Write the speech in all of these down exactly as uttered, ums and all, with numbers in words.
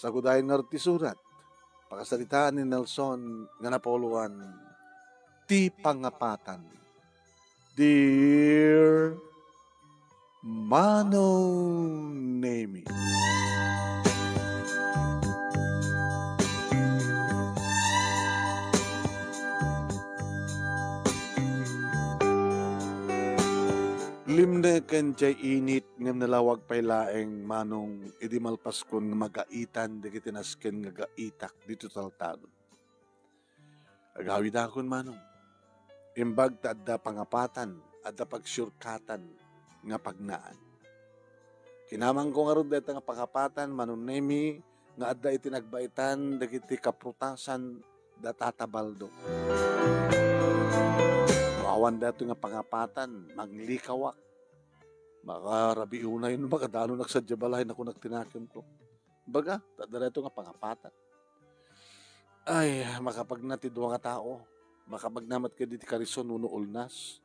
Sagudayen ngarud ti surat, pakasaritaan ni Nelson nga napuloan, Ti Pangapatan. Dear Manong Nemi. Limneken diay init ngem nalawag pay laeng, Manong, idi malpaskon nga magaitan dagiti nasken nga gaitak ditoy taltalon. Agawidakon, Manong. Imbag ta adda pangapatan, adda pagsiurkatan nga pagnaan. Kinamangko ngarud dayta nga pangapatan, Manong Nemi, nga adda iti nagbaitan dagiti kaprutasan da Tata Baldo. No awan daytoy nga pangapatan, manglikawak. Makarabiunayon no makadanon sadiay balay, nakunak ti nakemko. Baga, ta adda daytoy nga pangapatan. Ay, makapagna ti dua nga tao. Makapagna met kadi ti karison wenno ulnas.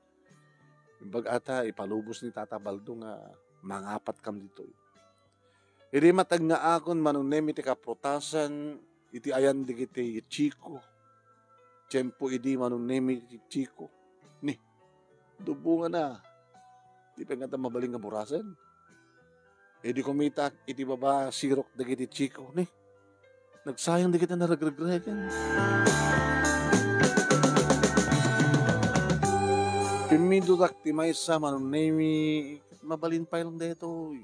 Imbag ta ipalubos ni Tata Baldo nga mangapatkam ditoy. Idi matagnaakon, Manong Nemi, ti kaprutasan iti ayan dagiti Chico. Tiempo idi, Manong Nemi, ti Chico. Ni, dubongana. Di pay ngata mabalin nga burasen. Idi kumitak iti baba sirok dagiti Chico, ni, nagsayang dagiti naragregregen. Pimmidutak ti maysa, Manong Nemi, mabalin pay lang daytoy.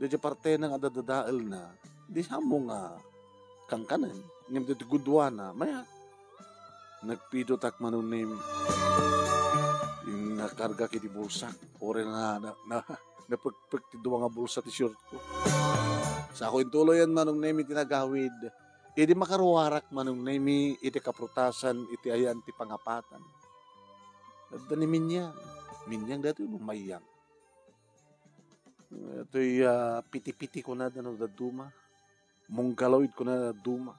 Daydiay partena nga adda dadaelna, di ammo nga kankanen, ngem daytoy guduana, mayat. Nagpidutak, Manong Nemi. Innakargak iti bulsak. Uray na, na, na, napekpek ti dua nga bulsa ti shortko. Sako intuloyen, Manong Nemi, ti nagawid. Idi makaruarak, Manong Nemi, iti kaprutasan iti ayan ti pangapatan, adda ni Minyang. Minyang daytoy no mayang. Daytoy, ah, piti-piti kunada no dadduma. Mongoloid kunada dadduma.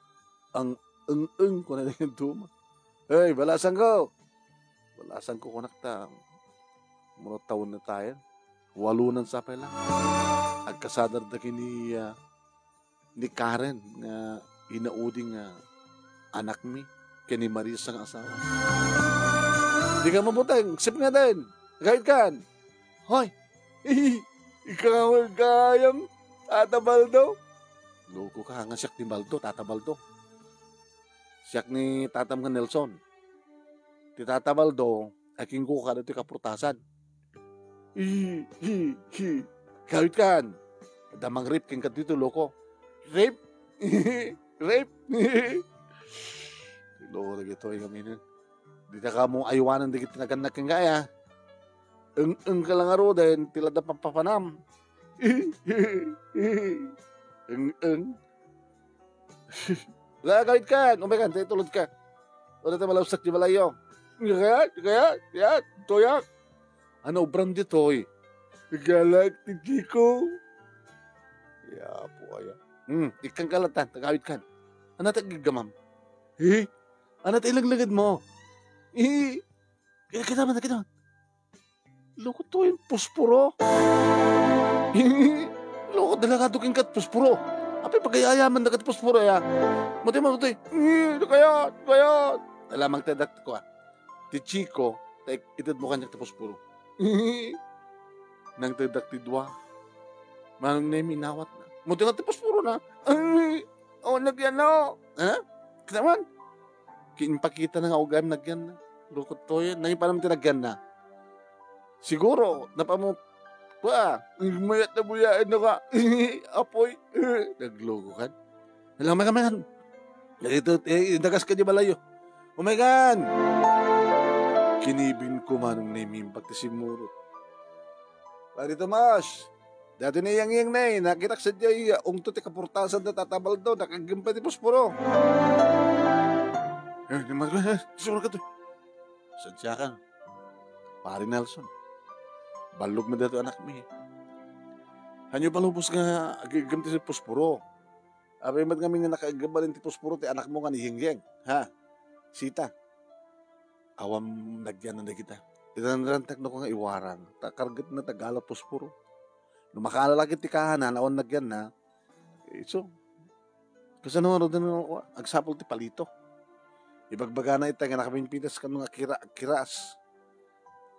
Ang eng-eng kunada dadduma. Hey, balasangko! Balasangko kunak ta, mano tawenna tayen? Walonan sa pay lang. Agkasadarda ken ni, ah, ni Karen nga inaudi nga anakmi ken ni Marisa nga asawa. Dika mabuteng, sipngetan. Agawidkan. Hoy! Ikaw gayam, Tata Baldo? Lokoka nga siak ni Baldo, Tata Baldo. Siak ni tatam nga Nelson. Ti Tata Baldo, akinkuka ditoy kaprutasan. Hi, hi, hi. Agawidkan. Adda mangrip kenka ditoy, loko. Rip? Rip? Loko dagitoy, amin. Dita kamo aywanen dagiti nagannak kenka, aya. Eng-eng ka lang ngaruden, ti ladda pampapanam. Eng-eng. Agawidkan, umaykan, ta itulodka. Wen ta malabsak ti balayyo. Kaya, kaya, kaya, toyak. Ano obram ditoy? Galak ti Chico. Ya, po, aya. Hmm, ikkan kalatan, agawidkan. Ano ta gaggamam? Eh? Ano ta ilaglagadmo? Eh? Kita, kita man, kita man. Loko toy, posporo. Loko, dalagado kenka ti posporo. Apay pagayayaman da ket posporo, ya? Mati, mati. Kaya, kaya. Alamang ti adak ko, ah. Ti Chico, ta ik-, itedmo kaniak ti posporo. Nangtedak ti dua. Manong Nemi, inawatna. Mati nga ti posporo na. Ay, oh, nagyan na, oh. Ha? Kita man? Ki-, impakita na nga ugali nagyan na. Loko toy, nangipanaw ti nagyan na. Siguro, napamo, pa, mayat na buyaen na ka. Apoy, nagloko kan. Hala, umaykan, umaykan. Dagito, eh, dagas ka di balayo. Umaykan! Kinibin ko, Manong Nemi, impag ti simmurot. Pare Tomas, dati na yang-yang na eh. Nakitak sa diay, ah, ungto ti kapurtasan da Tata Baldo, nakaggem pay ti posporo. Eh, di man, eh, sura ka to. Sadya ka, Pare Nelson. Ballog na dito anak mi. Hanyo palubos nga agiggem ti posporo. Apay met ngamin nga nakaiggabalin ti posporo ti anakmo nga ni Yengyeng, ha? Sita. Awan nagyan na dagita. Iranrantak no nga iwarang, ta karget na tagala posporo. No makaalala ket ti kahanan, awan nagyan na, eh, so, Kasano nga ruden nga kua? Agsapul ti palito. Ibagbagana ita nga nakapinpitas kano nga kira-, kiras.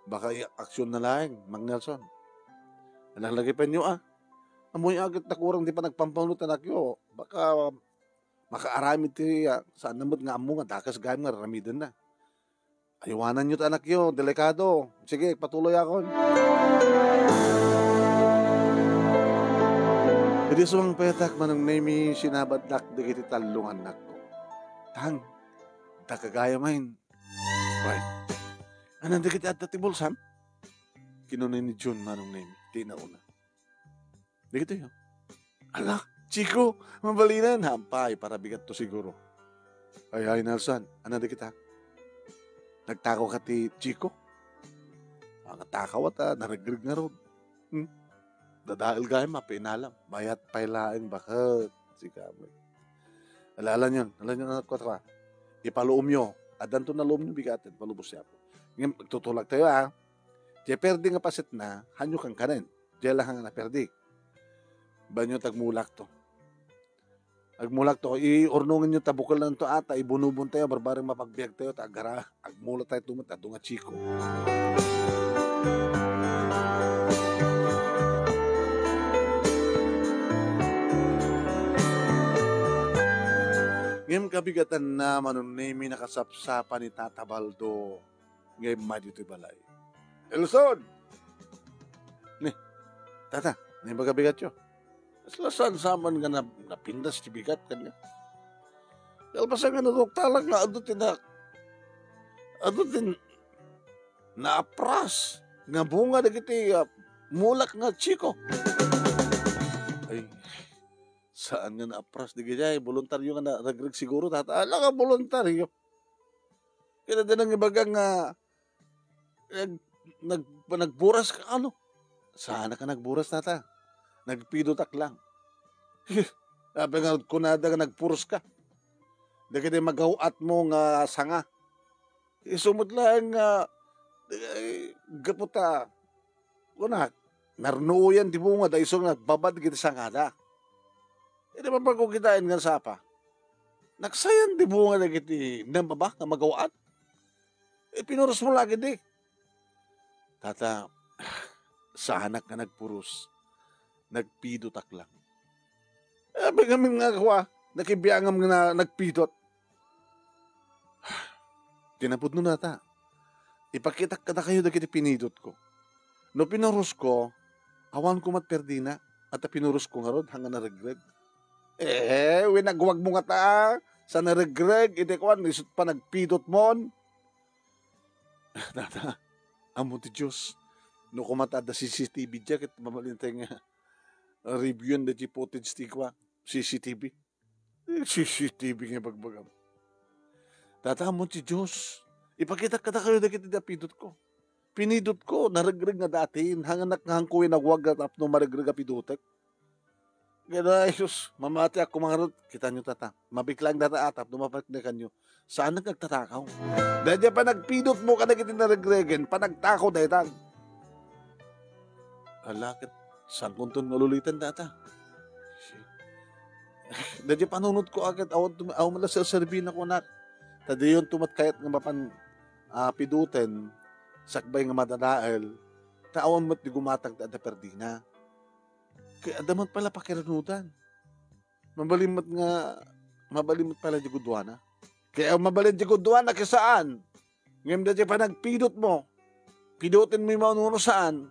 Baka i-, aksyon na laeng, Mang Nelson. Anak lagi pa inyo, ah. Amoy agit na kurang di pa nagpampamno ti anakyo. Baka makaaramid ti, ah, saan na met nga ammo nga dakas gayam nga raramidenna. Aywananyo ti anakyo, delikado. Sige, patuloyakon. Idi sumangpetak, Manong Nemi, sinabaddak dagiti tallo nga annakko. Tang, daka gayam amin. Wen, anan dagiti adda ti bulsam? Kinuna ni Jun, Manong Nemi, ti nauna. Dagitoy, oh. Ala, Chico, mabalinen. Hampay, para bigatto siguro. Ay, ay, Nelson, anan dagita? Nagtakaw ka ti Chico? Ang takaw at, ah, naregreg ngarud. Hmm? Dadael gayam, mapiinalam. Mayat pay laeng baket. Sika mo. Ala, alanyon, alanyon, anak ko, ta. Ipaluomyo. Addanto naluomyo bigaten, palubos ni Apo. Ngem, tutulak tayo, ah. Diay perdi nga pasetna, hanyo kankanen. Diay laeng nga naperdi. Banyo tagmulakto. Agmulakto, iurnongenyo ta bukelnanto ata, ibunubon tayo, barbareng mapagbiag tayo, ta agara, agmula tayo tumet, adu nga Chico. Ngem kabigatanna, Manong Nemi, nakasapsapa ni Tata Baldo nga immay ditoy balay. Nelson! Ni, tata, naimbag a bigatyo? Kasla saan saman nga na-, napindas ti bigat kaniak. Kalpasan nga naduktalak nga adu ti na-, adu ti naapras nga bunga dagiti, ah, mulak nga Chico. Ay, saan nga naapras dagiti ay, voluntaryo nga naregreg siguro, tata. Ala nga voluntaryo. Kaya di nang ibaga nga, nag-, nag-, nagburas ka, ano? Saan ka nagburas, tata? Nagpidotak lang. Apay nga kunada nga nagpuros ka? Dagiti magaw-at mo nga sanga. Isu met laeng nga, eh, gapu ta, kunak, narnuoyan ti bunga, da isu nga nagbabad iti sangada. Idi mapagkukitaan nga sapa, nagsayan ti bunga dagiti nembaba nga magaw-at. Eh, pinuros mo lagi di. Tata, saanak nga nagpuros. Nagpidotak lang. Eh, apay ngamin nga kua, nakibiangam nga na-, nagpidot. Ti napudno nata, ipakitak kadakayo dagiti pinidotko. No pinurosko, awan ko met perdina, at pinurosko ngarud, hanga naregreg. Eh, winagwag mo ngata, sa naregreg, iti kuan, isut panagpidot mon. Tata, ammo ti Dios, no kumata adda C C T V dia, ket mabalin tayo nga reviewen dagiti footage ti kua, C C T V. C C T V nga ibagbagam. Tata, ammo ti Dios, ipakitak kadakayo dagiti napidotko. Pinidotko, naregreg nga datin, hanganak nga hanko winagwag tapno maregreg a pidotek. Gada, Jesus, mamatiak koma ngarud, kitanyo, tata. Mabiklang data atap, no mapanik na kanyo. Saan nagtatakaw? Daydiay panagpidot mo kadagiti naregregen, panagtakaw daytan. Ala, ket saan kunton nga ululiten data? Daydiay panunot ko, a, ket awan tum-, awan man la serserbi na kunak. Ta diyon tumat kayat nga mapan, ah, pidoten, sakbay nga madadael, ta awan met di gumatang ti adda perdina. Kay adda met pala pakirunudan. Mabalin met nga, mabalin met pala di guduana. Kay mabalin di guduana, kay saan? Ngem daydiay panagpidot mo, pidoten mo yung maununo saan,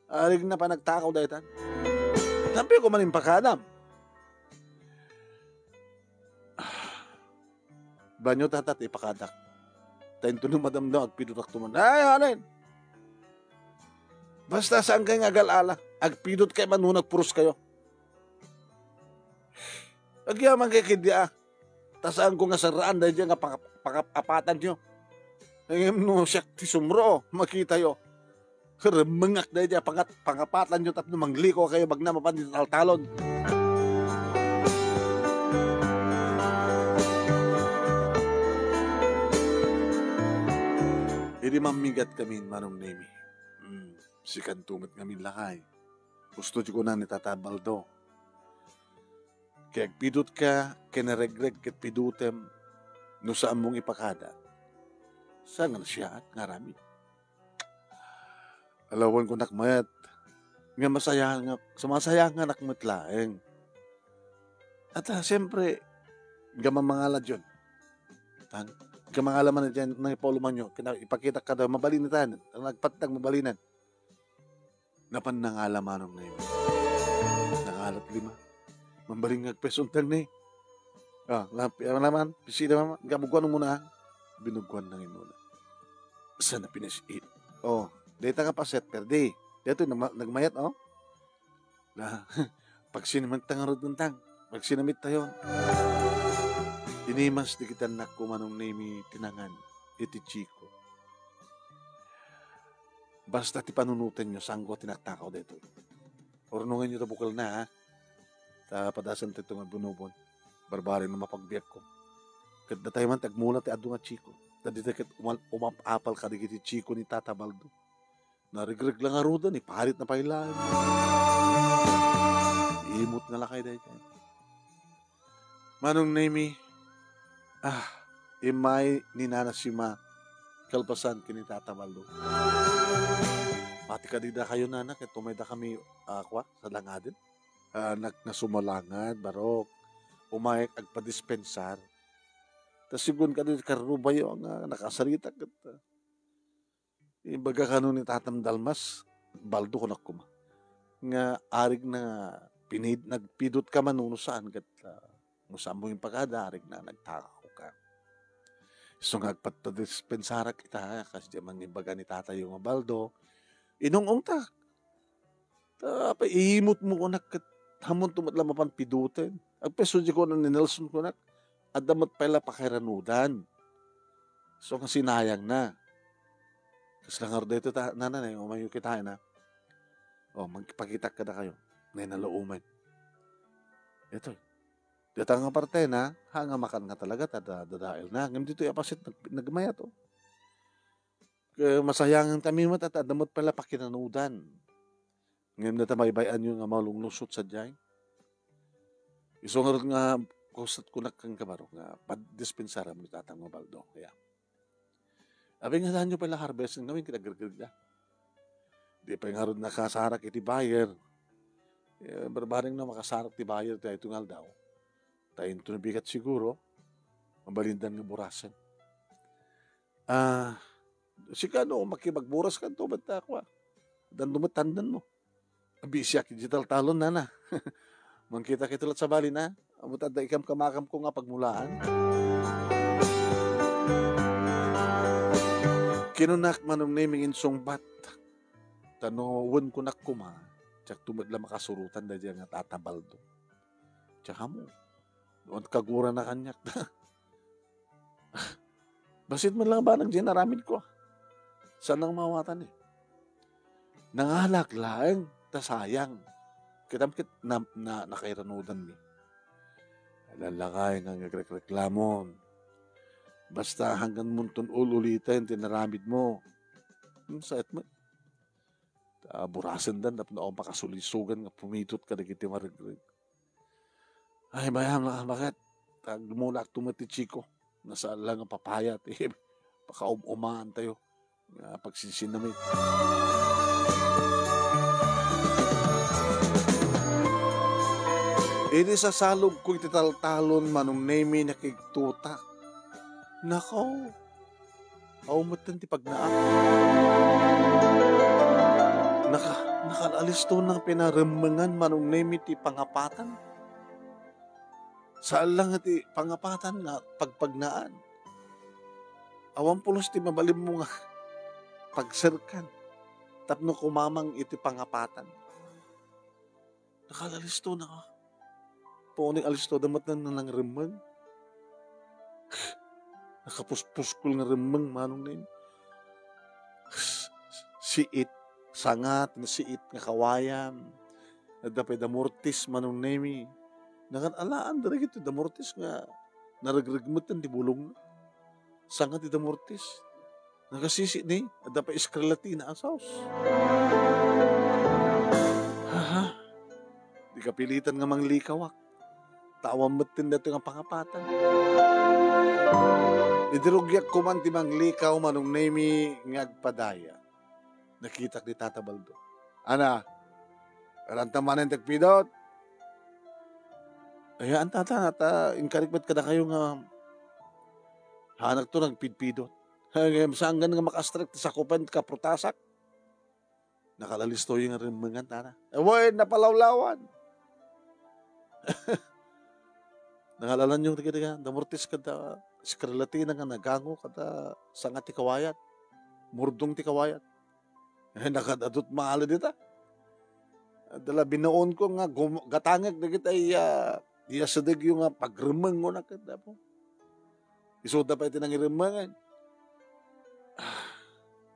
arigna panagtakaw daytan. Tampi ko man impakadam. Banyo, tata, ti ipakadak. Ta into no madamdam, agpidotak tuman. Ay, anen? Basta saan kayo nga agal-ala, agpidot kayo man no nagpuros kayo. Agyaman kayo kidi, ah. Ta saan ko nga saraan daydiay nga pangap-, pangap-, apatan nyo. Ngem no siak ti sumro, makita yo. Remmengak daydiay pangat-, pangapatan nyo tapno mangliko kayo bagna mapan di taltalon. Idi mammigat kami, Manong Nemi. Hmm, sikanto met ngamin lakay. Gusto di ko na ni Tata Baldo. Ket agpidotka ken naregreg ket pidotem no saanmong ipakada. Saan nga nasiaat nga aramid? Alawan ko nak met nga masaya nga, sumasayanganak met laeng. At, ah, siyempre, gaman mangalad yun. Tan, gaman mangalad man dyan, nang ipauloman nyo, kina-, ipakita ka daw, mabalin na tayo. Ang nagpatag, mabalinan. Napan nangala manong na yun. Nangalat lima. Mambaling nga agpeso untang ni. Ah, la-, ano naman? Pisita naman. Gabuguan mo na. Binuguan na yun muna. Sana pinis-, i-, oh, data nga paset, perdi. Dito, nagma-, nagmayat, oh. Na, pagsinamit ta nga rod untang. Pagsinamit tayo. Inimas di kita nak kumanong nemi tinangan. Iti Chico. Basta ti panunoten nyo, sanggo ti naktakaw daytoy. Urnongen nyo ta bukel na, ha? Ta padasen tayo nga bunubon. Barbari no mapagbiag ko. Ket datay man ti agmula ti adu nga Chico. Ta dita ket umal-, umap-apal kadagiti Chico ni Tata Baldo. Narigreg la ngaruden, iparit na pay laeng. Imot nga lakay daytoy. Manong Nemi, ah, immay ni Nana Sima, kalpasan ken ni Tata Baldo. Pati kadi dakayo, Nana, ket umayda kami, ah, kwa, sa langaden. Ah, nag-, nasumalangad, barok. Umay agpadispensar. Ta sigun kadi karrubayo nga nakasarita ket, ah, Ibaga kano ni Tatam Dalmas, Baldo kunak koma, nga arig na pinid-, nagpidot ka man no saan ket, ah, no saan mo impagada, arig na nagtakaw ka. Isu nga agpatpadispensarak ita, kas di man ibaga ni tatayo nga Baldo, inung-ungtak. Ta, apay, iimot mo kunak ket hamonto met la mapan pidoten. Agpeso di kunak ni Nelson kunak, adda met pay la pakiranudan. So, nga sinayang na. Kasla ngarud daytoy ta, nanay, umayo kita, na. O, magpakitak kadakayo. Nay nalaumen. Ito. Dita nga parte na, ha, nga makan nga talaga, ta da-, dadael na. Ngem ditoy apasit, nag-, nagmayat, oh. Ke-, masayangan kami met, at adda met pala pakinanudan. Ngem nata baybay-anyo nga malunglusot sadiay. Isu ngarud nga kusat kunak ken kabaro nga pad-, dispensaram ni Tatang nga Baldo. Kaya, abi nga saanyo pala harvest ngamin kita gergerda. Di pay ngarud nakasarak iti buyer. Eh, barbareng na makasarak ti buyer ti ayto nga aldaw. Ta inton bigat siguro, mabalindan nga burasen. Ah, sika no, makibagburas kanto, ba't ako, ah? Danto met tandan mo. Abisiak iti taltalon, nana. Mangkita kay tulat sa bali na. Amot adda ikam kamakam ko nga pagmulaan. Kinunak manong ni manginsungbat. Ta no wen kunak kuma, diak tumet la makasurotan daydiay nga Tata Baldo. Diak ammo. Wen kagura na kaniak. Bassit man lang banag diay aramid ko. Saan nang mawatan eh. Nangalak laeng, ta sayang. Kitam ket na, na, nakairanudan mi. Lalakay nga nagrekreklamon. Basta hanggan munton ul-uliten ti naramid mo. Hmm, saet met. Ta burasen dan, tapno awan pakasulisogan nga pumitot kadagiti maregreg. Ay, bayam, ah, bakit? Agmulak tumet ti Chico. Nasaan lang nga papaya, ti pakaum-umaan tayo. Nga pagsinsinamit. Idi sasalog ko iti taltalon, Manong Nemi, nakigtutak. Nakaw, aw metten ti pagnaak. Naka-, nakaalisto na pinaremmengan, Manong Nemi, ti pangapatan. Saan lang ti pangapatan nga pagpagnaan. Awan pulos ti mabalinmo nga pagserkan tapno kumamang iti pangapatan. Nakaalalisto na ka. Puoning alisto da met nang remmeng. Nakapuspuskol nga remmeng, Manong Nemi. Siit, sanga ti siit nga kawayan. Adda pay damortis, Manong Nemi. Nakan-alaan da dagiti damortis nga naregreg met ti bulong. Sanga ti damortis. Nagasisi ni, adda pay eskrelatina a sauce. Haha. Di kapilitan nga manglikawak. ta awan met ti daytoy nga pangapatan. Idi rugiak koman ti manglikaw, Manong Nemi, nga agpadaya, nakitak ni Tata Baldo. Ana, aranta manen ti agpidot? Ay, haan, Tata, ta inkarik met kadakayo nga hanakto nagpidpidot. Ngem saan nga makastrek ti sakupan ti kaprutasak. Nakalalistoy nga rimmengan, Tata. Wen, napalawlawan. Nangalalanyo ti kadi nga, damurtis kada skarlatina nga nagango kada sanga ti kawayat. Murdong ti kawayat. Eh, nakadadot maala dita. Dala binaon ko nga gum-, gatangek dagiti, ah, iya sedegyo nga pagremmeng ko na ket, Apo. Isuda pay ti nangiremmengen. Ah,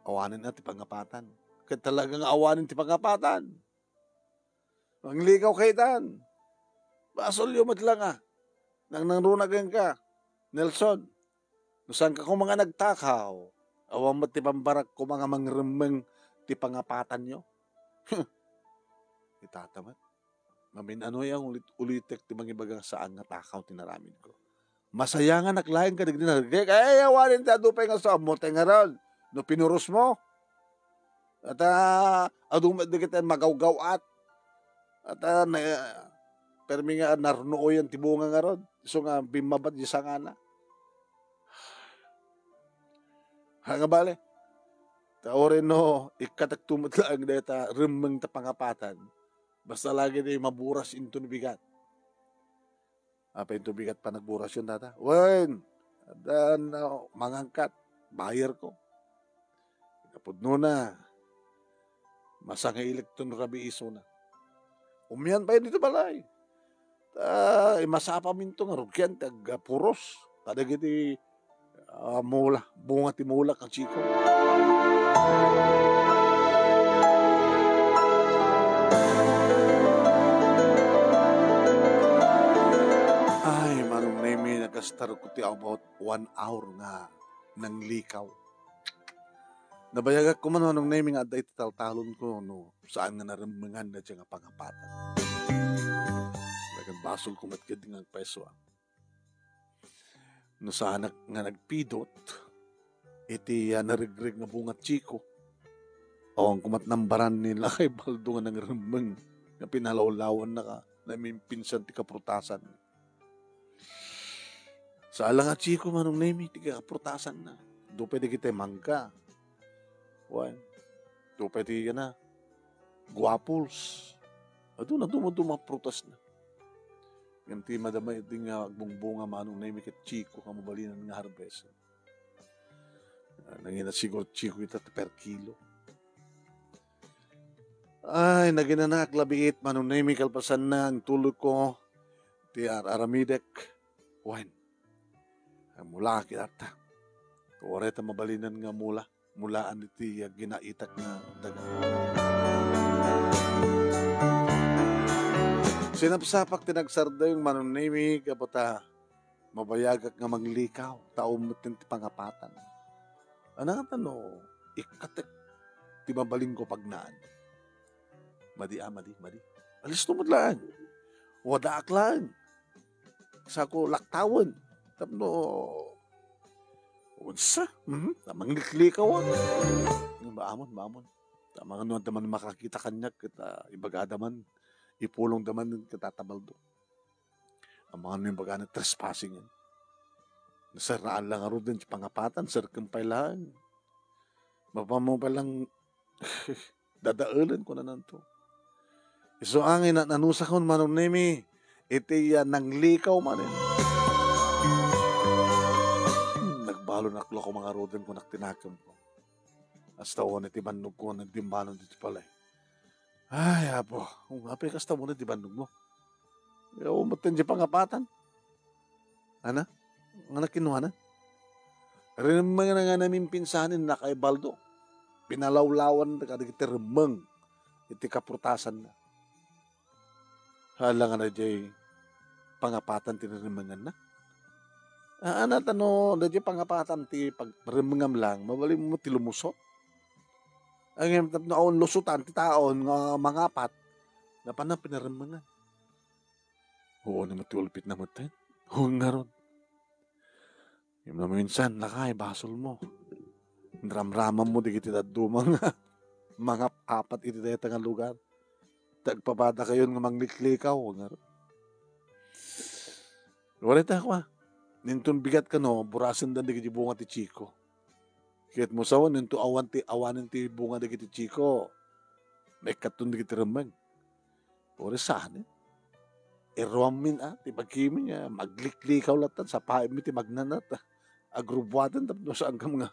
awanen a ti pangapatan. Ket talaga nga awanen ti pangapatan. Manglikaw kaytan. Basolyo met la nga. Nangnangruna kenka, Nelson. No saanka koma nga nagtakaw, awan met ti pambarak koma nga mangremmeng ti pangapatanyo. Itata met. Mamin-anoy a ulit-ulitek ti mangibaga nga saan nga takaw ti naramidko. Masayanganak laeng kadagiti narikek. Ay, awanen ti adu pay nga sa ammotay ngarud. No pinurosmo, at, ah, adu met dagiti magawgaw-at. At, ah, na, permi nga narnuoyan ti bunga ngarud. Isu nga bimmabat di sangana. Ha nga bale? Ta uray no, ikkatakto met laeng dayta remmeng ta pangapatan. Basta lagi ti maburas inton bigat. Apay inton bigat panagburasyon, Tata? Wen, addan, ah, mangangkat. Bayarko. Kapudnona, masangilek ton rabii isuna. Umian pay dito balay. Ta, imasapaminto nga rugian ti agpuros kadagiti, ah, mula, bunga ti mula, Kachiko. Ay, Manong Nemi, nagastarko ti about one hour nga nanglikaw. Nabayagak koman, Manong Nemi, nga adda iti taltalonko no saan nga naremmengan dayta nga pangapatan. Talagan basolko met ketdi nga agpayso, ah. No saanak nga nagpidot iti, ah, naregreg nga bunga, Chiko, awan ko met nambaran ni Lakay Baldo nga nangremmeng nga pinalawlawanna ka, namimpinsan ti kaprutasan. Saan la nga, Chiko, Manong Nemi, ti kaprutasanna. Adu pay dagiti mangga. Wen, adu pay ti, kana, guapols. Adu, adu, adu nga prutasna. Ngem ti madama iti nga agbungbunga, Manong Nemi ket Chiko, nga mabalinan nga harvest. Ah, nangina siguro, Chiko, ita ti per kilo. Ay, naginanak labiit, Manong Nemi, kalpasanna, intulodko ti ar-aramidek. Wen, agmula kita. Uray ta mabalinan nga mula, mulaan iti, ah, ginaitak nga daga. Sinapsapak ti nagsardeng, Manong Nemi, gapu ta mabayagak nga manglikaw, ta awan met ti pangapatan. Ania ngata no ikkatek ti mabalinko pagnaan? Madi, ah, madi, madi. Alisto met laeng. Wadaak laeng. Sako laktawen. Tapno, unsa? Mhm. Ta mangliklikaw, ah. Maamon, maamon. Ta mangano adda man makakita kaniak, ket, ah, ibagada man, ipulongda man ket Tata Baldo. Amangan no imbagana, trespassing yan. Nasarnaan lang ngaruden ti pangapatan, serkem pay lang. Mapammo pay lang dadaelen kunananto. Isu angin a nanusakon, Manong Nemi, iti, ah, nanglikaw manen. Hmm, nagbalon aklo ko mangaruden ko, naktinakemko. Hasta wen iti bannogko, nagdimmanon ditoy balay. Ay, Apo, apay kasta wen iti bannogmo? Awan met ti pangapatan. Ana? Nga nakinuana? Remmeng nga namimpinsanen, Lakay Baldo. Pinalawlawan kadagiti remmeng iti kaprutasanna. Hala nga daydiay pangapatan ti reremmenganna. Ania ta no daydiay pangapatan ti pagremmengam lang, mabalinmo ti lumusot. Ngem tapno awan lusotan ti tao nga mangapat, napanna pinaremmengan. Puon met ti ulpitna metten. Wen ngarud. Ngem no minsan, lakay, basolmo. Ramramammo dagiti dadduma nga mangap-apat iti dayta nga lugar. Ta agpapadakayon nga mangliklikaw, ngarud. Waray ta, kua. Inton bigat kano, burasenda dagiti bunga ti chiko. Ket mo sawen, inton awan ti, awanen ti bunga dagiti chiko, maikkaton dagiti remmeng. Uray saan, eh. Iruammin, ah, ti bagimi nga magliklikaw latta, sapaenmi ti magnanat, ah. Agrubuaten tapno saankam nga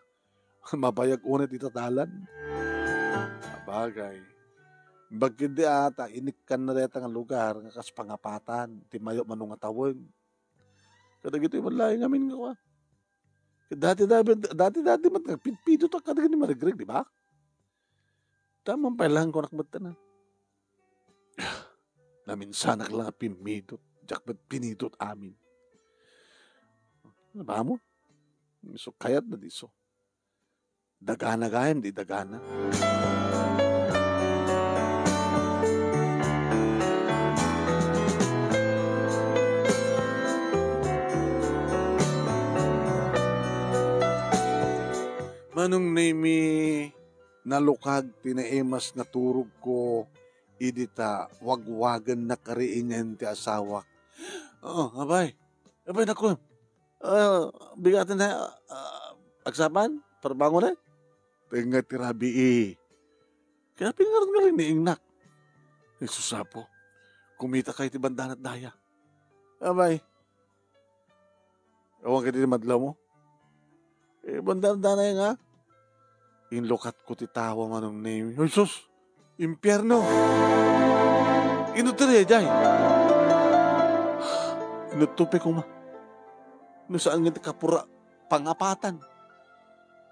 mabayag unay ti tatalan. Abagay. Bagkit di ata, inikkanna dayta nga lugar nga kas pangapatan, ti mayo mano nga tawen. Kadagitoy met laeng amin nga kua. Dati, dati, dati, dati met nga pinpidot kadagiti marigreg, di ba? Tamang pay lang kunak met na. Naminsanak lang a pinmidot. Diak met pinidot amin. Ano ba mo? Isu kayat na di isu. Dagana gayam, di dagana. Manong Nemi, nalukag ti naimas nga turogko idi ta wagwagennak riingen ti asawak. Oo, abay. Abay, naku. Ah, bigaten na, ah, agsapa, parbangonen? Tengnga ti rabii. Kaya pinangarod nga rin ni Ingnak. Jesus Apo, kumitakay ti bandanat daya. Abay, awan ka di madlaw mo? Eh, bandanat daya nga. Inlukatko ti tawa, Manong Nemi. Ay, sus! Impierno! Inutri, jay! Inuttupi koma. No saan nga ti kapura, pangapatan.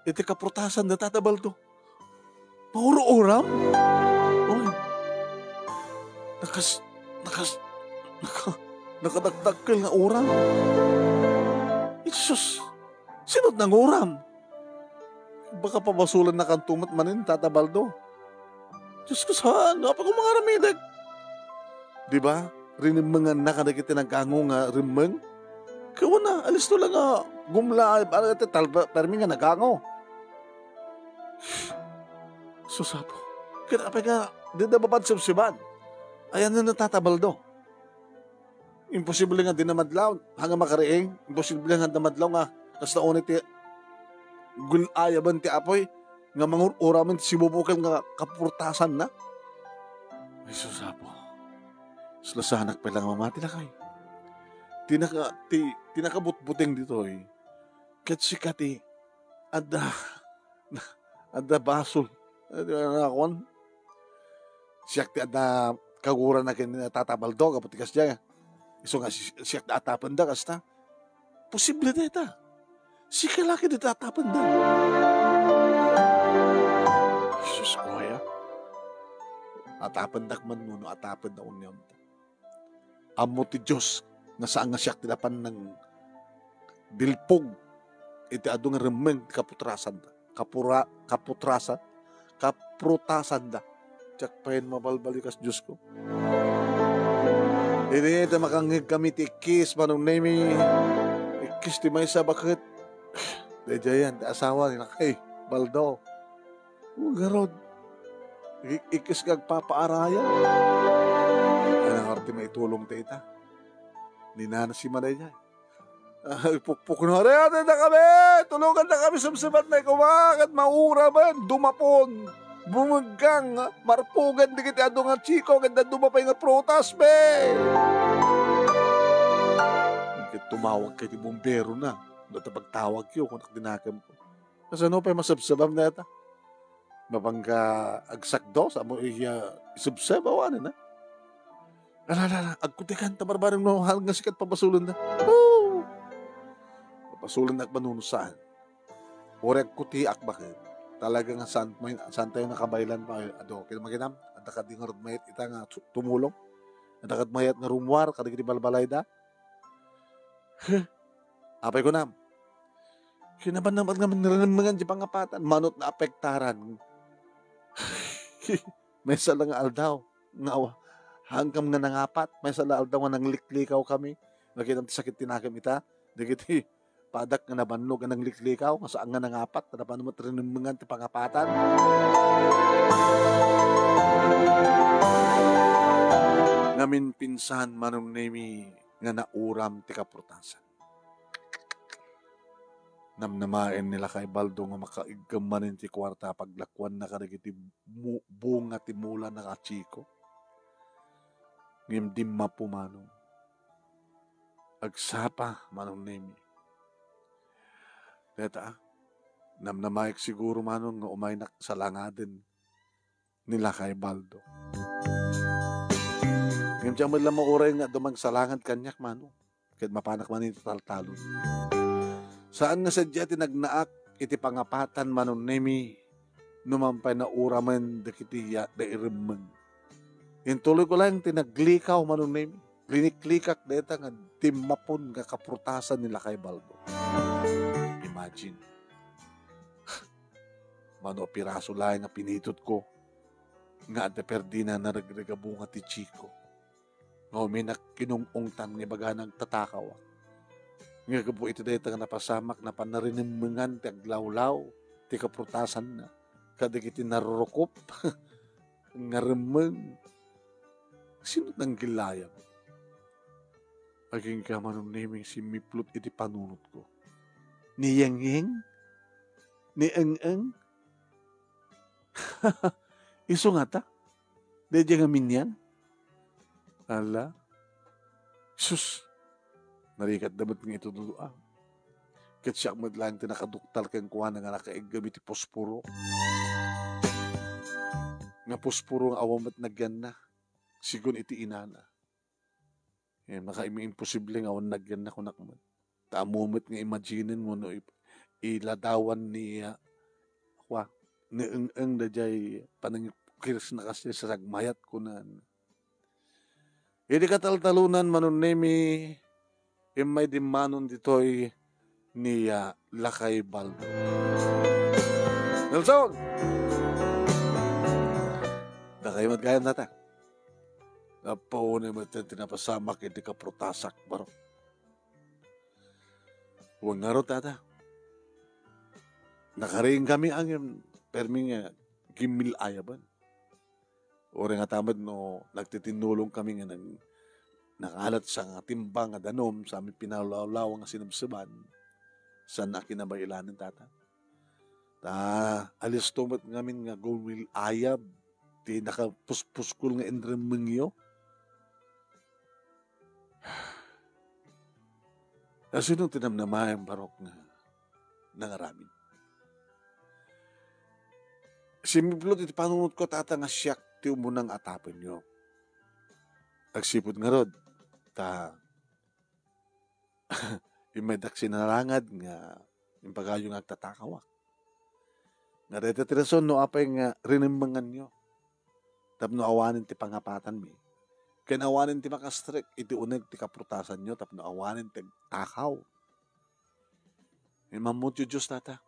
Iti kaprutasan da Tata Baldo. Maur-uram? Uy. Nakas-, nakas-, naka-, nakadakdakkel nga uram. Jesus! Sino nanguram? Baka pabasulan na kanto met manen, Tata Baldo. Diyos ko, saan? Apay ko mangaramidek? Di ba? Rinimmenganna kadagiti nagango nga rimmeng. Kaya na, alisto lang nga gumla, ano, iti talba, permi nga nagango. Susapo. Kaya apay nga, di na mapansibsiban. Ayan na natatabaldo. Imposible nga di na madlaw, hanga makariing. Imposible nga di na madlaw nga, kasta unay ti gul-ayaban ti apoy, nga mangur-uramen ti sibubukel nga kapurtasan na. Ay, sus, Apo. Sulasanak pay lang mamati lakay. Ti naka-, ti, ti nakabutbuteng ditoy, ket sika ti adda, adda basol. Adda, kuan. Siak ti adda kagurana ken Tata Baldo, gapu ti kasdiay. Isu nga si-, siak ti atapenda, kasta. Posible dayta. Sika la ket ti atapenda. Jesus, kuaya. Atapendak man no, no atapenda unay unta. Ammo ti Dios nga saan nga siak ti napan nang dilpog iti adu nga remmeng ti kaputrasan. Kapura-, kaputrasan, kaprutasan da. Diak pay mabalbaliw kas Diosko. Idi ta makangngeg kami ti ikkis, Manong Nemi. Ikkis ti maysa baket. Daydiayen ti asawa ni Lakay Baldo. O, garud. Ik-, ikkis nga agpapaarayan. Ay, nangar ti maitulong ta ita. Ni Nancy man daydiay. Ay, pukpukno. Aray, atenda kami! Tulongan na kami, sabsabat na ikaw, ket mauraben, dumapon, bumeggang, marpugen dagiti adu nga chiko, ket dadduma pay nga prutas, be! Ket tumawag kay ti bumbero na. No ta pagtawag yo, kunak dinakemko. Kasano pay masabsabam dayta? Mapangka agsakdo, sa mo iya isubsab, awanen, ha? Ala, ala, ala, agkutikan, ta barbareng no, hal nga sikat pabasulenda. Oh! Pabasulenda ak manunusaan. Uray agkutiak baket. Talaga nga saan, may, saan tayo nakabaylan pa, ado, kaya makinam, adda ka di nga rugmayat ita nga su-, tumulong. Adda ka mayat nga rumwar, kadagiti balbalayda. Huh? Apay kunam? Kinabannabat nga manremmengan ti pangapatan, manot naapektaran. Maysa la nga aldaw, nga awa-, Haankam nga nangapat, maysa la aldaw nga nangliklikaw kami. Nakita ti sakit ti nakem ita. Dagiti padak nga nabannog nga nangliklikaw, nga saan nga nangapat, tapno met rinemmengan ti pangapatan. Ngamin pinsan, Manong Nemi, nga nauram ti kaprutasan. Namnamaen ni Lakay Baldo nga makaiggam manen ti kuarta a paglakuanna kadagiti mu-, bunga ti mulana a Chico. Ngem dimmapo, Manong. Agsapa, Manong Nemi. Dayta, namnamaek siguro, Manong, nga umaynak salangaden ni Lakay Baldo. Ngem diak met la mauray nga dumagsalangad kaniak, Manong. Ket mapanak man iti taltalon. Saan nga sadiay ti nagnaak iti pangapatan, Manong Nemi, no mapay nauramen dagiti ya-, nairemmeng. Intuloyko laeng ti naglikaw, Manong Nemi. Liniklikak dayta nga dimmapon nga kaprutasan ni Lakay Baldo. Imagine. Mano a piraso laeng nga pinitotko nga adda perdina naregreg a bunga ti Chico. Nga umaynak kinung-ungtan nga ibagana agtatakawak. Nga gapu iti dayta nga napasamak, napan narinemmengan ti aglawlaw ti kaprutasanna kadagiti narurukop nga remmeng. Sino nanggilayam? Agingga, Manong Nemi, simmiplot iti panunotko. Ni Yengyeng? Ni Eng-eng? Isu ngata? Daydiay ngamin yan? Ala. Sus. Narikatda met nga itudloan. Ket siak met laeng ti nakaduktal kenkuana nga nakaiggam iti posporo. Nga posporo nga awan met nagyanna. Sigun iti inana. Eh, maka-, imposible nga awan nagyanna, kunak met. Ta ammo met nga imaginen mo no ip-, iladawan ni, ah, kwa, ni Eng-eng daydiay panangkirsna kasi sa sagmayat, kunan. Idi kataltalonan, Manong Nemi, immay dimmanon ditoy ni, ah, Lakay Baldo. Nelson! Dakayo met gayam, tata. Napaunay met ti napasamak iti kaprutasak, baro. Wen ngarud, tata. Nakariing kami ngem permi nga gimmil-ayaben. Uray ngata met no nagtitinnulong kami nga nag-, nakalat sa nga timbang nga danum sa amin pinalawlaw nga sinebseban, saan a kinabailanen, tata. Ta, alisto met ngamin nga gumil-ayab ti nakapuspuskol nga inremmengyo. Asino ti namnamaem, barok, nga nangaramid? Simmiplot iti panunotko, tata, nga siak ti umuna nga atapenyo. Agsipud ngarud, ta, immaydak sinarangad nga impagayo nga agtatakawak. Nga dayta ti rason no apay nga rinemmenganyo tapno awanen ti pangapatanmi. Ken awanen ti makastrek iti uneg ti kaprutasanyo tapno awanen ti agtakaw. Imammontyo Dios, tata.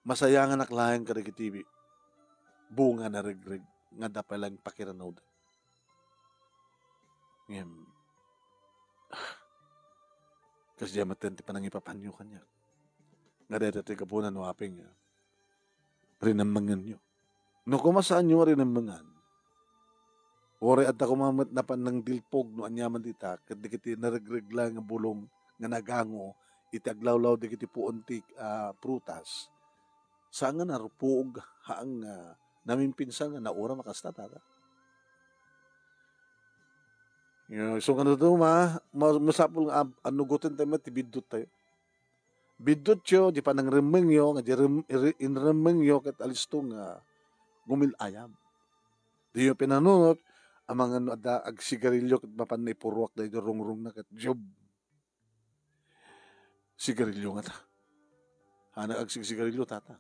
Masayanganak laeng kadagiti bunga naregreg nga adda pay laeng pakiranawda. Ngem, kasdiay met ti panangipapanyo kaniak. Nga dayta ti gapuna no apay nga rinemmenganyo. No koma saanyo nga rinemmengan, uray adda koma met napan nangdilpog no aniaman dita, ket dagiti naregregla nga bulong nga nagango iti aglawlaw dagiti puon ti, ah, prutas, saan nga narupuog, haan nga namimpinsan nga nauram a kasta, tata. Yo, isu nga no, ma-, ma-, masapul nga ab-, annugoten tayo met ti biddut tayo. Biddutyo, di panangremmengyo, nga di rem-, iri-, inremmengyo ket alisto nga gumil-ayab. Diyo pinanunot, amangan no adda agsigarilyo ket mapan naipuruak daydi rungrungna ket Job. Sigarilyo ngata. Haan nga agsigsigarilyo, tata.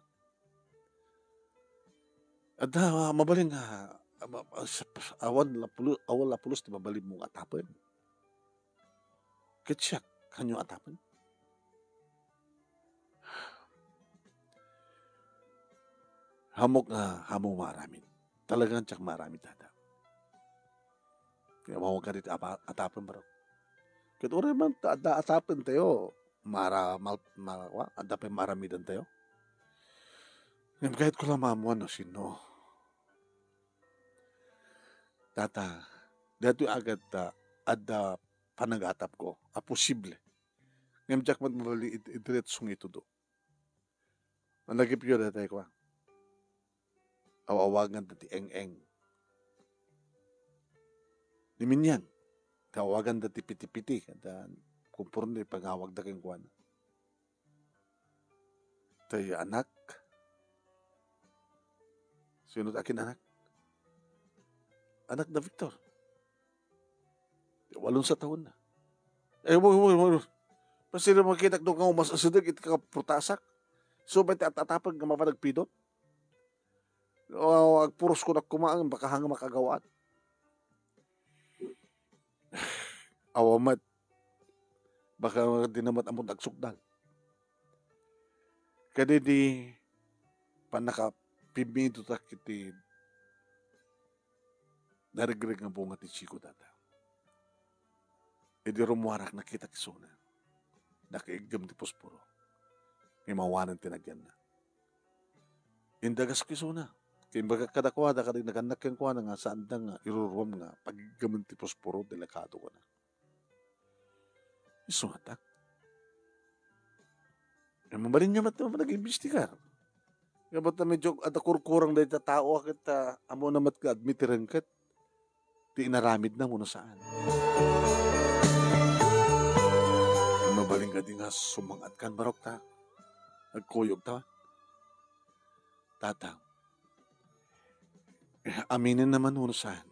Adda, ah, mabalin nga, ah, ma-, ah, sa-, awan la pulo-, awan la pulos ti mabalinmo nga atapen. Ket siak, kaanyo atapen? Hammok nga, haanmo maaramid. Talagang siak maaramid, tata. Ti awan kadagiti apa-, atapen, barok. Ket uray man ta adda atapentayo, mara-, mal-, ma-, wa-, adda pay maaramidantayo. Ngem kayatko la maammuan no sino. Tata, daytoy aged ta adda panagatapko a posible. Ngem diak met mabalin id-, idiretso nga itudo. Managipyo daytoy kua. Aw-awagan da ti eng-eng. Ni Minyang, awagan da ti piti-piti, kada kumpurno ipangawag da kenkuana. Tay anak. Sino ti akin anak? Anak da Victor. Walon sa taon na. Eh, wag, wag, wag. Pasira makitak do nga umas asideg iti kaprutasak. So, may ti atatapag nga mapanagpidot. O, agpuros ko na kumaang, baka hanga makagawaat. Awa met. Baka di naman amot agsukdal. Kadi di panakapimidutak iti narigreg nga bunga ti chiko data. Idi rumuarak, nakitak isuna. Nakaiggem ti pusporo. Ngem awanen ti nagyanna. Indagas ko isuna. Kaya imbagak kadakuada, kadi nagannak kenkuana nga saan da nga iruruam nga pagiggemen ti pusporo, delikado ko na. Isu nga ta. Nga mabalin nga mat-, nag-imbestigar. Nga ba't na medyo adda kurkurang dayta tao, a ket, ah, ammo na met nga admitiren ket ti inaramidna wenno saan. Nga mabalin kadi nga sumang-at kan barok ta. Nagkuyog ta. Tata, aminen naman wenno saan,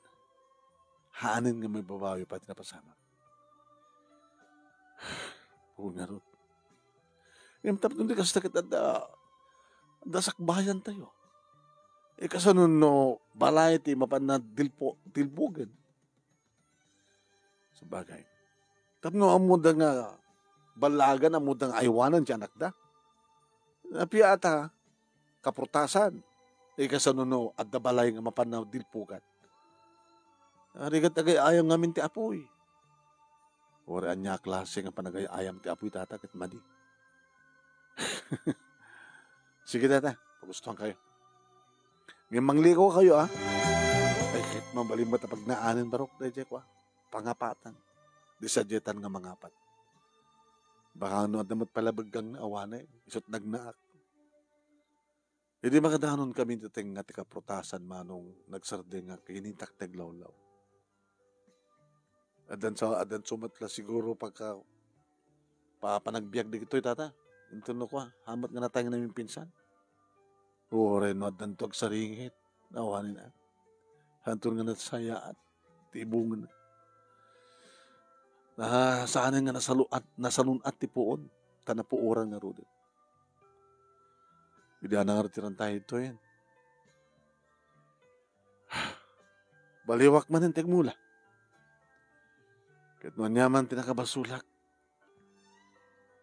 haanen nga maibabawi pay ti napasamak. Puon ngarud. Ngem tapno di kasta ket adda, adda sakbayantayo. E, kasano no balay ti mapanna dilpo-, dilbogen? Sabagay. Tapno ammoda nga ballagan, ammoda nga aywanan ti anakda. Apay ata, kaprutasan. E, kasano no adda balay nga mapanna dilpogan? Rigat agay-ayam ngamin ti apuy. Uray ania a klase nga panagay-ayam ti apuy, tata, ket madi. Sige, tata, pagustuhan kayo. Ngem manglikaw kayo, ah. Ay, ket mabalin met a pagnaanen, barok, daydiay ko, ah. Pangapatan. Di sadietan nga mangapat. Baka no adda met palabeggang na awane, isut nagnaak. Idi makadanon kami ti tengnga ti kaprutasan, manong nagsardeng nga kinitak ti aglawlaw. Addan sa, addan sumat la siguro pagka pa-, panagbiag dagitoy, tata. Inton no kua, hamat nga natay nga naminpinsan. Uray no addanto agsaringit, awanen a. Hanton nga nasayaat ti ibungenna. Na, saanen nga nasaluat, nasalun-at ti puon, ta napuoran ngaruden. Idi a nangartiran tayo ditoyen. Baliwak manen ti agmula. Ket no aniaman ti nakabasolak,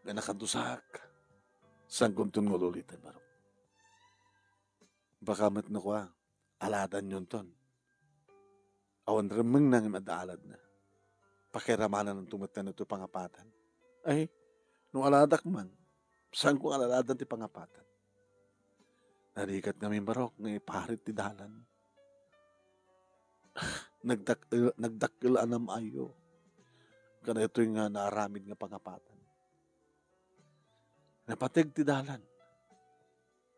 nga nakadusaak, sangkonton nga ululitan, barok. Baka met no kua, aladanyonton. Awan remmengna ngem adda aladna. Pakiramanan to met daytoy pangapatan. Ay, no aladak man, saanko nga alaladan ti pangapatan? Narigat ngamin, barok, nga iparit ti dalan. Nagdak-, nagdakkel a nam-ayo. Kadaytoy nga naaramid nga pangapatan. Napateg ti dalan.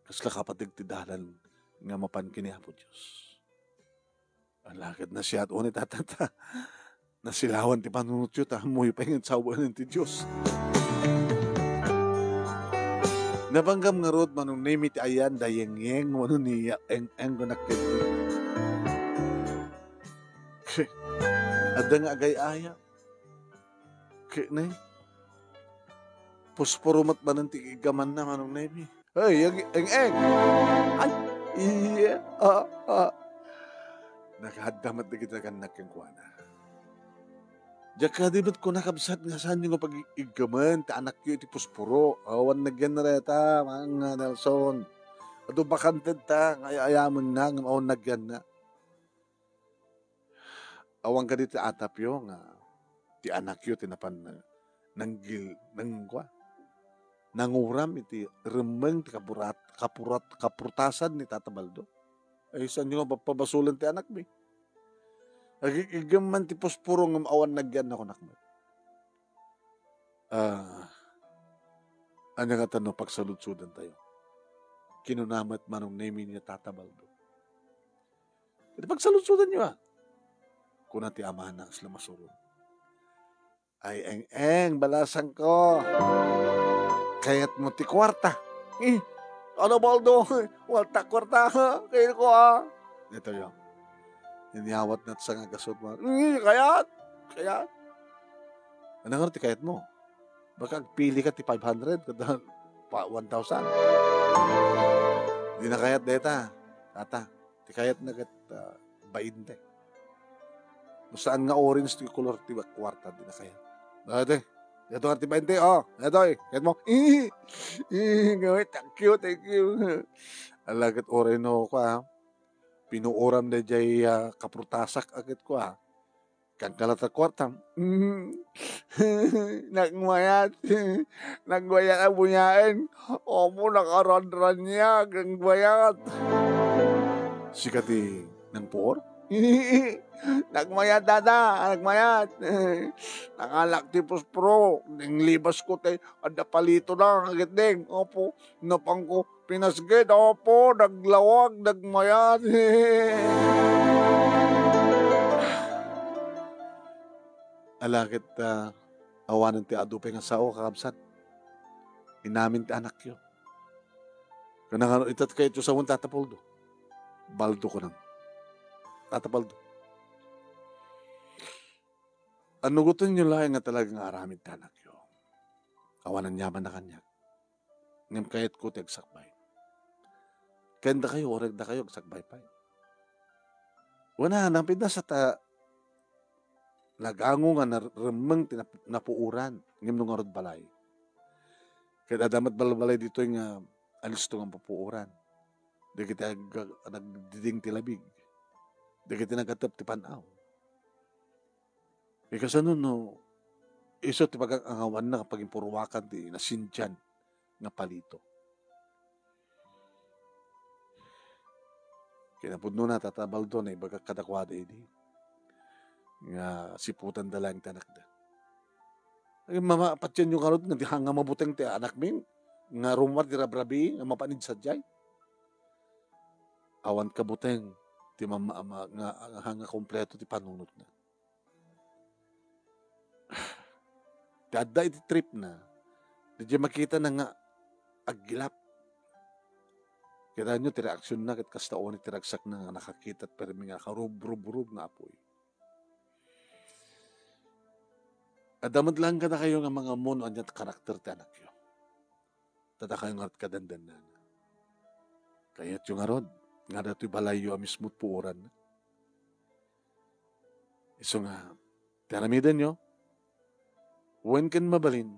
Kasla kapateg ti dalan nga mapan ken ni Apo Dios. Ala, ket nasiat unay, tata, ta nasilawan ti panunotyo, ta ammoyo pay nga sawen ti Dios. Nabanggam ngarud, Manong Nemi, ti ayan da Yengyeng wenno ni Eng-eng, kunak ket. Adda nga agay-ayam. Ket ne, pusporo met manen ti iggamanna, Manong Nemi. Hey, Eng-, Eng-eng! Ay, iya, ah, ah. Nakaadda met dagiti nagannak kenkuana. Diak kadi met kuna, kabsat, nga saanyo nga pag-iggaman ti anakyo iti pusporo. Awan nagyanna dayta, Mang Nelson. Adu bakanted ta, nga ay-ayamenna, ngem awan nagyanna. Awan kadi ti atapyo nga ti anakyo ti napan na-, nanggil-, nangkua, nanguram iti remmeng ti kapurat-, kapurat-, kapurtasan ni Tata Baldo? Ay, saanyo nga papabasolen ti anakmi? Agigigem man ti puspuro ngem awan nagyan a kunak met. Ah, ania ngata no pagsaludsodantayo? Kinuna met Manong Nemi ni Tata Baldo. Iti pagsaludsodanyo, a, kuna ti amana, isla masuron. Ay, eng-eng, balasangko. Kayatmo ti kuarta. Eh, ano, Baldo? Walta kuarta, ha? Kayatko, a. Ito, yo. Inyawat na sa nga gasot mo. Eh, kayat. Kayat. Ano nga ti kayatmo? Baka agpili ka ti five hundred, kada pa one thousand. Di na kayat deta, tata. Ti kayat na ket, ah, bainte. No saan nga orange ti kolor ti kuarta, di na kayat. Dati, ito nga ti bainte, oh, ito, eh, kayat mo? Ih, ih, thank you, thank you. Ala ket oray no, kua, pinuoram da jay, ah, kapurtasak a ket, kua, Kagkalat a kuartam. Mm. Nagmayat. Nagmayat a buniaen. Opo, nakaranraniag. Nagmayat. Sika ti nangpuor? Nagmayat, tata. Nagmayat. Nakalak ti puspro. Nanglibas ko ti adda palito na. Agitding. Opo. Napangko. Pinasged, opo, naglawag, nagmayat. Ala ket, ah, awanen ti adu pay nga sao, kakabsat. Inamin ti anakyo. Kunana nga, "Ita ti kayatyo sawen, Tata Baldo?" "Baldo," kunam. "Tata Baldo, annugotenyo laeng nga talaga nga aramid ti anakyo. Awan aniamanna kaniak." Ngem kayatko ti agsakbay. Ken dakayo, uray dakayo agsakbay pay. Wen a, napintas ta nagango nga naremmeng ti nap-, napuoran, ngem no ngarud balay. Ket adda met balbalay ditoy nga alisto nga pupuoran. Dagiti ag-, nagdiding ti labig. Dagiti nagatep ti pan-aw. Ikasano no isu ti pagkakangawanna nga pagimpuruakan ti nasindian nga palito? Kinapudnona, Tata Baldo, naibagak kadakuada idi nga siputanda laeng ti anakda. Ay, mama, patienyo ngarud nga di hanga mabuteng ti anakmi nga rummuar ti rabrabii nga mapanid sadiay. Awan kabuteng ti mama, ama, nga, nga hanga kompleto ti panunotna. Ti adda iti tripna, diay makitana nga aggilap. Kitaenyo ti reaksionna ket kasta unay ti ragsakna nga nakakita ti permi nga nakarubrubrubrub nga apuy. Adda met laeng kadakayo nga mangammo no ania ti karakter ti anakyo. Ta dakayo ngarud kadandannana. Kayatyo ngarud nga datoy balayyo a mismo ti puoranna. Isu nga, ti aramidenyo, wen ken mabalin,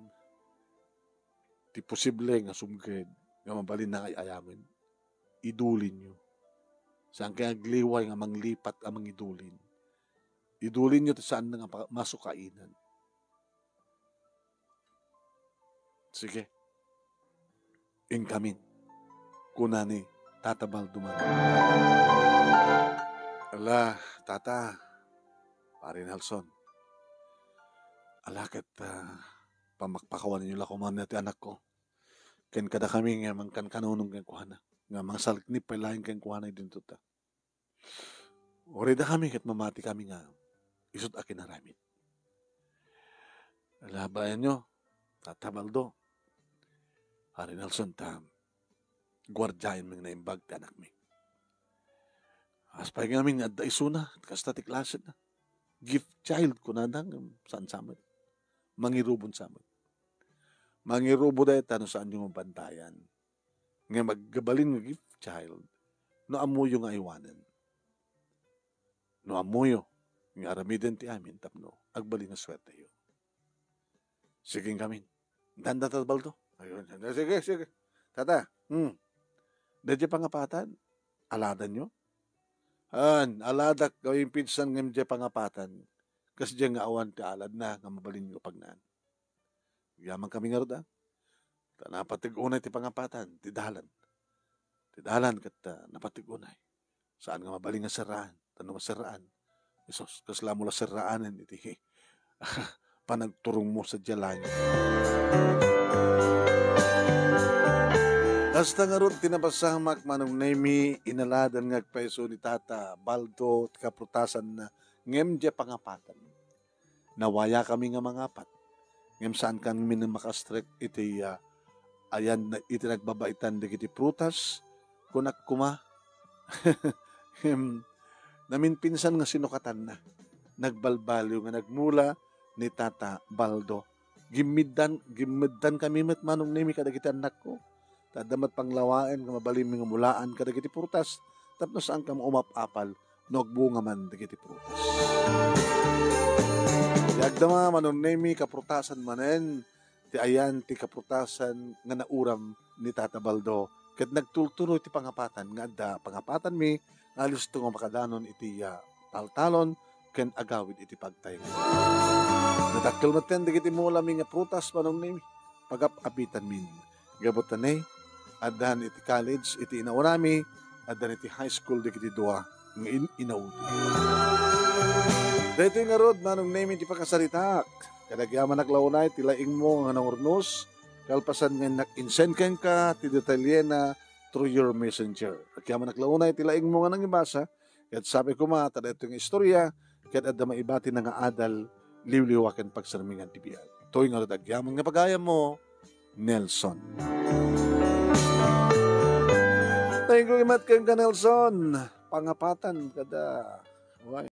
ti posible nga sumged nga mabalin nga ay-ayamen, idulinyo. Saan kay agliway nga manglipat a mangidulin. Idulinyo ti saanna nga pa-, masukainan. Sige. Inkamin, kuna ni Tata Baldo man. Ala, Tata, Pari Nelson. Ala ket, ah, pamakpakawanen yo la koma ti anakko. Ken kadakami nga mangkankanunong kenkuana, nga mangsalaknib pay laeng kenkuana idinto ta. Uray dakami ket mamatikami nga isut' a kinaramid. Labayanyo, Tata Baldo, Pari Nelson, ta guardiaenmi nga naimbag ti anakmi. Apay ngamin nga adda isuna, kasta ti klasena. Gift child, kunada, saan sa met. Mangirubo sa met. Mangirubo dayta no saanyo mabantayan. Nga maggabalin nga gift child, no ammoyo nga aywanen. No ammoyo nga aramiden ti amin tapno agbalin nga suerteyo. Sige, inkamin. Danda, Tata Baldo. Ayun. Sige, sige. Tata, hmm. Daydiay pangapatan, aladanyo. An, aladak nga maminsan ngem diay pangapatan, kasdiay nga awan ti aladna nga mabalin nga pagnaan. Agyamankami ngarud, a. Ta napateg unay ti pangapatan, ti dalan. Ti dalan ket, a, napateg unay. Saan nga mabalin nga serraan, ta no maserraan, isus, kasla mo la serraanen iti panagturongmo sadiay langit. Kasta ngarud ti napasamak, Manong Nemi, inaladan nga agpayso ni Tata Baldo ti kaprutasanna ngem diay pangapatan. Nawayakami nga mangapat. Ngem saankami a makastrek iti, a, ayan na iti nagbabaitan dagiti prutas, kunak koma. Ngem naminpinsan nga sinukatanna. Nagbalbaliw nga nagmula ni Tata Baldo. Gimmiddan, gimmiddankami met, Manong Nemi, kadagiti annakko. Ta adda met panglawaen nga mabalinmi nga mulaan kadagiti prutas tapno saankami umap-apal no agbunga man dagiti prutas. Ti agdama, Manong Nemi, kaprutasan manen ti ayan ti kaprutasan nga nauram ni Tata Baldo, ket nagtultuloy ti pangapatan nga adda pangapatanmi nga alisto nga makadanon iti, a, taltalon ken agawid iti pagtaynga. Nadakkel metten dagiti mulami nga prutas, Manong Nemi. Pagap-apitanmin. Gapu ta ne, addan iti college iti inaunami, addan iti high school dagiti dua nga in-, inaudi. Daytoy ngarud, Manong Nemi, ti pakasaritaak. Ket agyamanak la unay ti laingmo nga nangurnos, kalpasan nga innak-insend kenka ti detalyena through your messenger. Agyamanak la unay ti laingmo nga nangibasa, ket sapay koma ta daytoy nga istorya ket adda maibatina nga adal, liwliwa ken pagsermingan ti biag. Toy ngarud agyaman nga pagayammo, Nelson. Thank you met kenka, Nelson. Pangapatan kada.